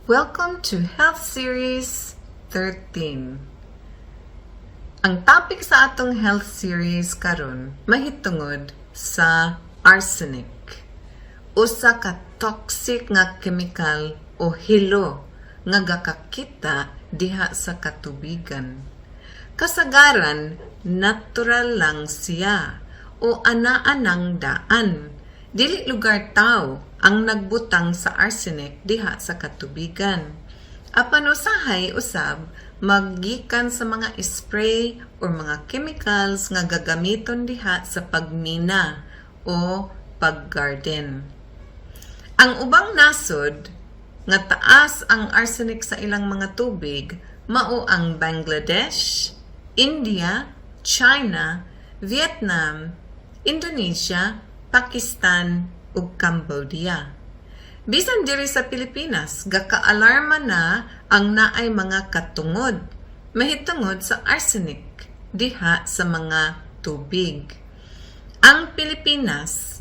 Welcome to Health Series 13. Ang topic sa atong health series karon mahitungod sa arsenic. Usa ka toxic nga chemical o hilo nga gakakita diha sa katubigan. Kasagaran, natural lang siya o anaa nang daan. Dili lugar tao ang nagbutang sa arsenic diha sa katubigan. Apan usahay usab maggikan sa mga spray or mga chemicals nga gagamiton diha sa pagmina o paggarden. Ang ubang nasod nga taas ang arsenic sa ilang mga tubig mao ang Bangladesh, India, China, Vietnam, Indonesia, Pakistan ug Cambodia. Bisan diri sa Pilipinas, gakaalarma na ang naay mga katungod mahitungod sa arsenic diha sa mga tubig. Ang Pilipinas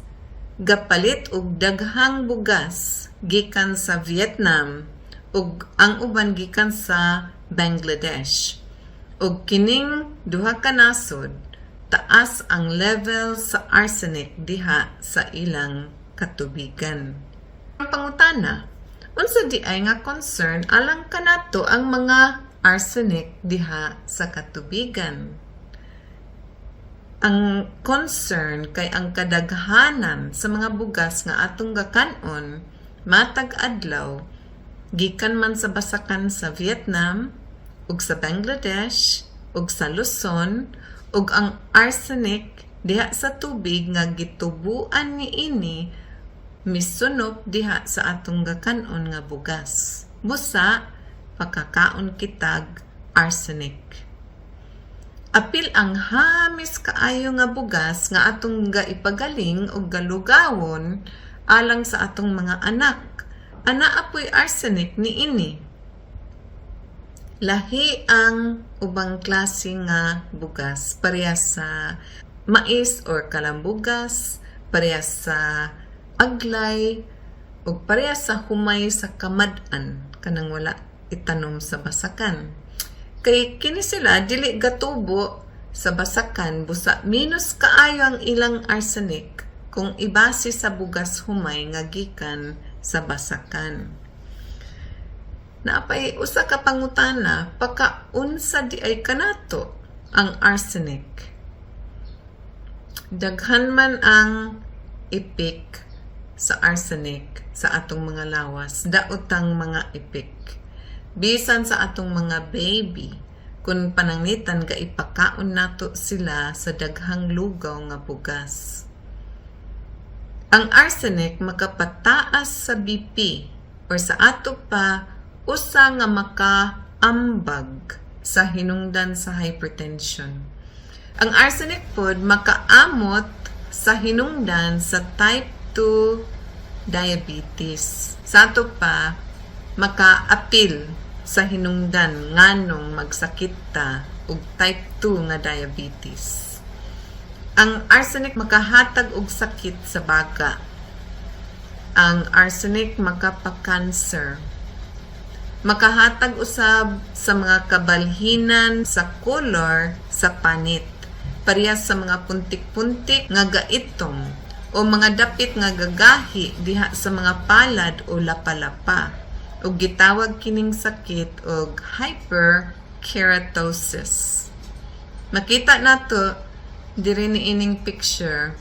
gapalit og daghang bugas gikan sa Vietnam ug ang uban gikan sa Bangladesh. Ug kining duha ka nasod, taas ang level sa arsenic diha sa ilang katubigan. Ang pangutana, unsa diay nga concern alang kanato ang mga arsenic diha sa katubigan? Ang concern kay ang kadaghanan sa mga bugas nga atong gakanon matag adlaw gikan man sa basakan sa Vietnam ug sa Bangladesh ug sa Luzon, ug ang arsenic diha sa tubig nga gitubuan niini misunop diha sa atong gakanon nga bugas. Busa pakakaon kitag arsenic. Apil ang hamis kaayo nga bugas nga atong gaipagaling og galugawon alang sa atong mga anak. Anaa po'y arsenic niini. Lahi ang ubang klase nga bugas, parehas sa mais or kalambugas, parehas sa aglay, ug parehas sa humay sa kamad-an, kanang wala itanom sa basakan. Kay kini sila dili gatubo sa basakan, busa minus kaayo ang ilang arsenic kung ibase sa bugas humay nga gikan sa basakan. Naa pay usa ka pangutana, pakaunsa diay kanato ang arsenic? Daghan man ang epek sa arsenic sa atong mga lawas, daotang mga epek. Bisan sa atong mga baby, kung pananglitan ga ipakaon nato sila sa daghang lugaw nga bugas. Ang arsenic makapataas sa BP or sa ato pa usa nga makaambag sa hinungdan sa hypertension. Ang arsenic pod makaamot sa hinungdan sa type 2 diabetes. Sa ato pa makaapil sa hinungdan nganong magsakit ta og type 2 nga diabetes. Ang arsenic makahatag og sakit sa baga. Ang arsenic makapa-cancer. Makahatag usab sa mga kabalhinan sa color sa panit. Parehas sa mga puntik-puntik nga gaitom o mga dapit nga gagahi diha sa mga palad o lapalapa. Ug gitawag kining sakit og hyperkeratosis. Makita nato diri ni ining picture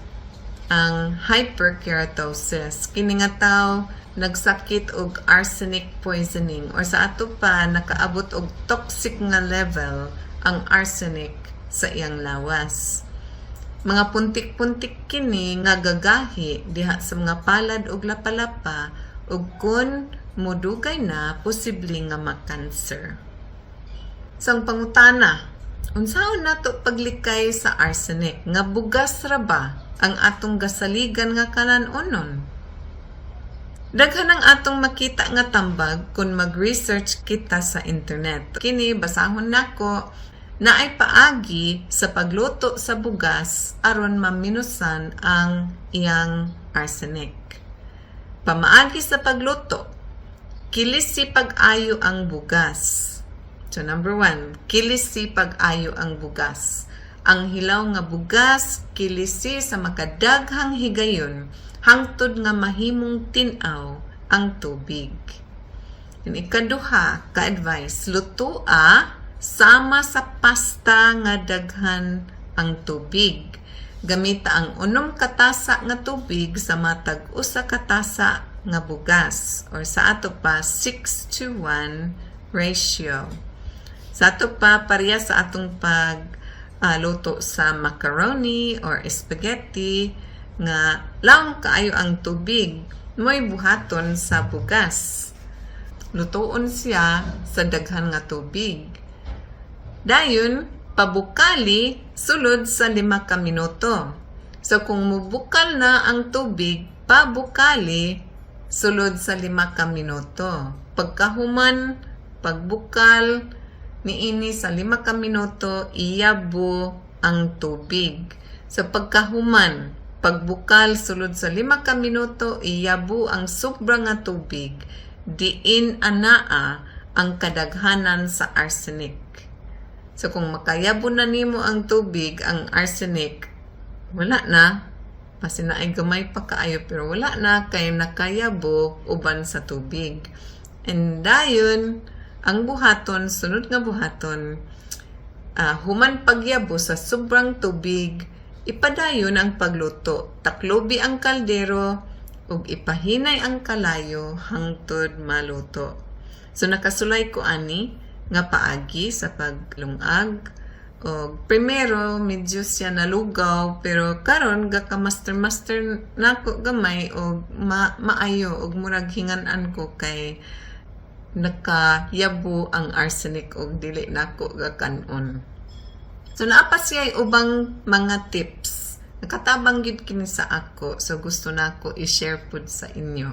ang hyperkeratosis. Kini nga tawo nagsakit og arsenic poisoning or sa ato pa nakaabot og toxic nga level ang arsenic sa iyang lawas. Mga puntik-puntik kini nga gagahi diha sa mga palad ug lapalapa, ug kun modugay na, posible nga ma-cancer. Sa pangutana, unsaon nato paglikay sa arsenic? Nga bugas ra ba ang atong gasaligan nga kalan-onon? Daghan ang atong makita nga tambag kung mag-research kita sa internet. Kini basahon nako, naay paagi sa pagluto sa bugas aron maminusan ang iyang arsenic. Pamaagi sa pagluto, Kilisi pag-ayo ang bugas. So number 1, kilisi pag-ayo ang bugas. Ang hilaw nga bugas kilisi sa makadaghang higayon hangtod nga mahimong tin-aw ang tubig. Yung ikaduha ka advice, lutua sama sa pasta nga daghan ang tubig. Gamita ang 6 ka tasa nga tubig sa matag 1 ka tasa nga bugas or sa ato pa 6 to 1 ratio. Sa ato pa, pareha sa atong pag luto sa macaroni or spaghetti nga lawom kaayo ang tubig, mo'y buhaton sa bugas. Lutuon siya sa daghan nga tubig. Dayon, pabukali sulod sa 5 ka minuto. So kung mubukal na ang tubig, pabukali sulod sa 5 ka minuto. Pagkahuman, pagbukal, niini sa 5 ka minuto, iyabo ang tubig. So pagkahuman, pagbukal sulod sa 5 ka minuto, iyabo ang sobra nga tubig, diin anaa ang kadaghanan sa arsenic. So kung makayabo na nimo ang tubig, ang arsenic, wala na. Basin naay gamay pa kaayo, pero wala na kay nakayabo uban sa tubig. And dayon, ang buhaton, sunod nga buhaton, human pagyabo sa sobrang tubig, ipadayon ang pagluto. Taklubi ang kaldero ug ipahinay ang kalayo hangtod maluto. So nakasulay ko ani nga paagi sa paglungag. Og primero medyo siya nalugaw, pero karon gaka master master nako gamay og maayo og murag hingan-an ko kay nakayabo ang arsenic og dili nako gakan-on. So naa pa siya ubang mga tips. Nakatabang gyud kini sa ako, so gusto nako i-share pud sa inyo.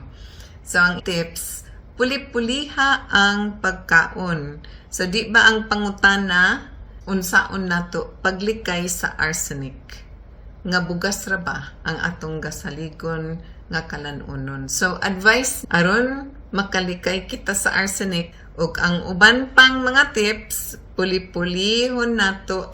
So ang tips, puli-puliha ang pagkaon. So di ba ang pangutana, unsaon nato paglikay sa arsenic? Nga bugas ra ba ang atong gasaligon nga kalanunon? So advice aron makalikay kita sa arsenic ug ang uban pang mga tips, puli-pulihon nato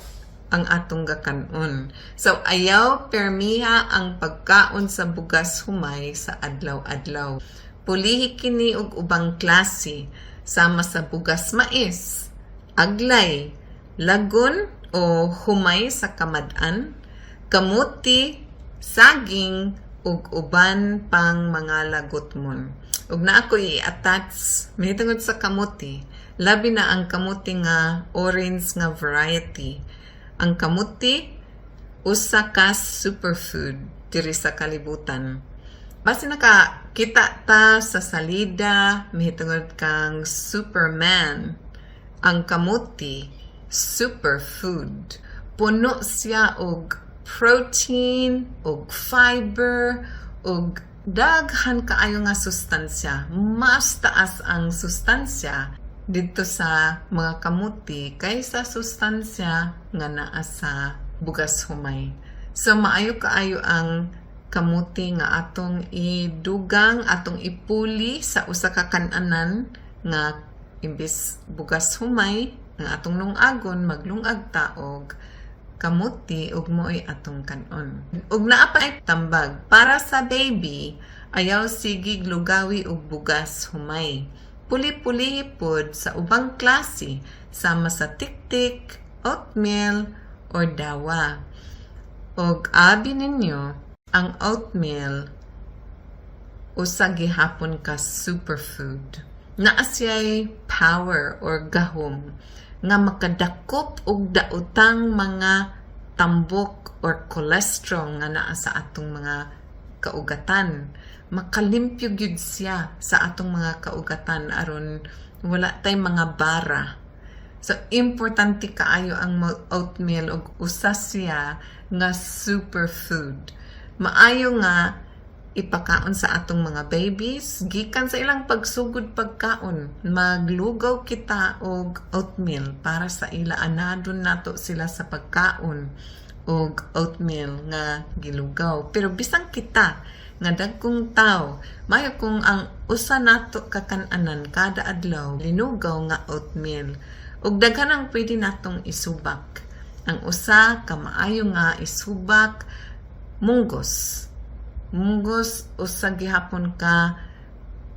ang atong gakanon. So ayaw permiha ang pagkaon sa bugas humay sa adlaw-adlaw. Pulihi kini og ubang klase sama sa bugas mais, aglay, lagon o humay sa kamad-an, kamuti, saging, ug uban pang mga lagutmon. Ug naa ko i-attach mahitungod sa kamuti, labi na ang kamuti nga orange nga variety. Ang kamuti usa ka superfood diri sa kalibutan. Basta nakakita ta sa salida mahitungod kang Superman. Ang kamuti, superfood. Puno siya og protein, og fiber, og daghan kaayo nga sustansya. Mas taas ang sustansya didto sa mga kamuti kaysa sustansya nga naa sa bugas humay. So maayo kaayo ang kamuti nga atong idugang, atong ipuli sa usa ka kan-anan nga imbis bugas humay ang atong lungagon, maglungag ta og kamuti ug mo'y atong kan-on. Ug naa pa ay tambag para sa baby, ayaw sigig lugawi og bugas humay. Puli-pulihi pod sa ubang klase sama sa tiktik, oatmeal or dawa. Og abi ninyo, ang oatmeal usa gihapon ka superfood. Naa siya'y power or gahom nga makadakop og daotang mga tambok or cholesterol nga naa sa atong mga kaugatan. Makalimpyo gyud siya sa atong mga kaugatan aron wala tay mga bara. So importante kaayo ang oatmeal ug usa siya nga superfood. Maayo nga ipakaon sa atong mga babies gikan sa ilang pagsugod pagkaon. Maglugaw kita og oatmeal para sa ila, anadon nato sila sa pagkaon og oatmeal nga gilugaw. Pero bisan kita Nga dagkong tao, maayo kung ang usa nato ka kan-anan kada adlaw linugaw nga oatmeal. Ug daghan ang pwede natong isubak. Ang usa ka maayo nga isubak, munggos. Munggos usa gihapon ka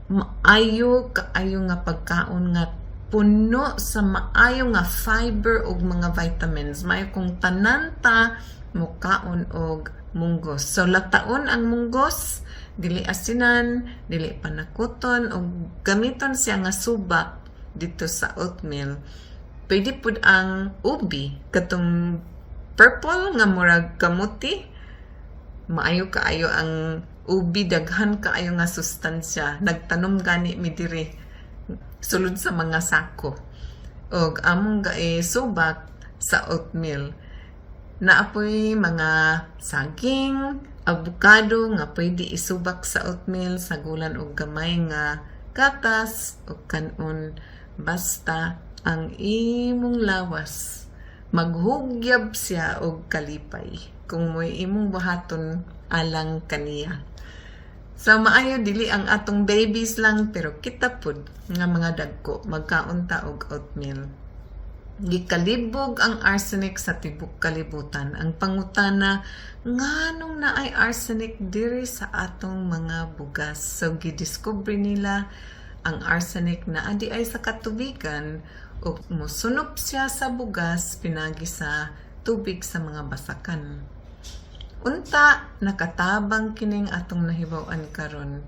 maayo kaayo nga pagkaon nga puno sa maayo nga fiber ug mga vitamins. Maayo kung tanan ta mukaon og munggos. So lataon ang munggos, dili asinan, dili panakuton ug gamiton siya nga subak dito sa oatmeal. Pwede pud ang ubi, katong purple nga murag kamuti. Maayo kaayo ang ubi, daghan kaayo nga sustansya. Nagtanom gani mi diri sulod sa mga sako. Og among subak sa oatmeal. Naa poy mga saging, abukado nga pwede isubak sa oatmeal, sagulan og gamay nga gatas ug kanon, basta ang imong lawas maghugyab siya og kalipay kung mo'y imong buhaton alang kaniya. So maayo dili ang atong babies lang pero kita pud nga mga dagko magkaon ta og oatmeal. Gikalibog ang arsenic sa tibok kalibutan. Ang pangutana, nganong naay arsenic diri sa atong mga bugas? So gidiskubre nila ang arsenic naa diay sa katubigan ug mosunop siya sa bugas pinagi sa tubig sa mga basakan. Unta nakatabang kining atong nahibaw-an karon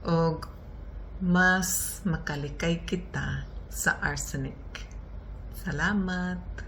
og mas makalikay kita sa arsenic. Salamat.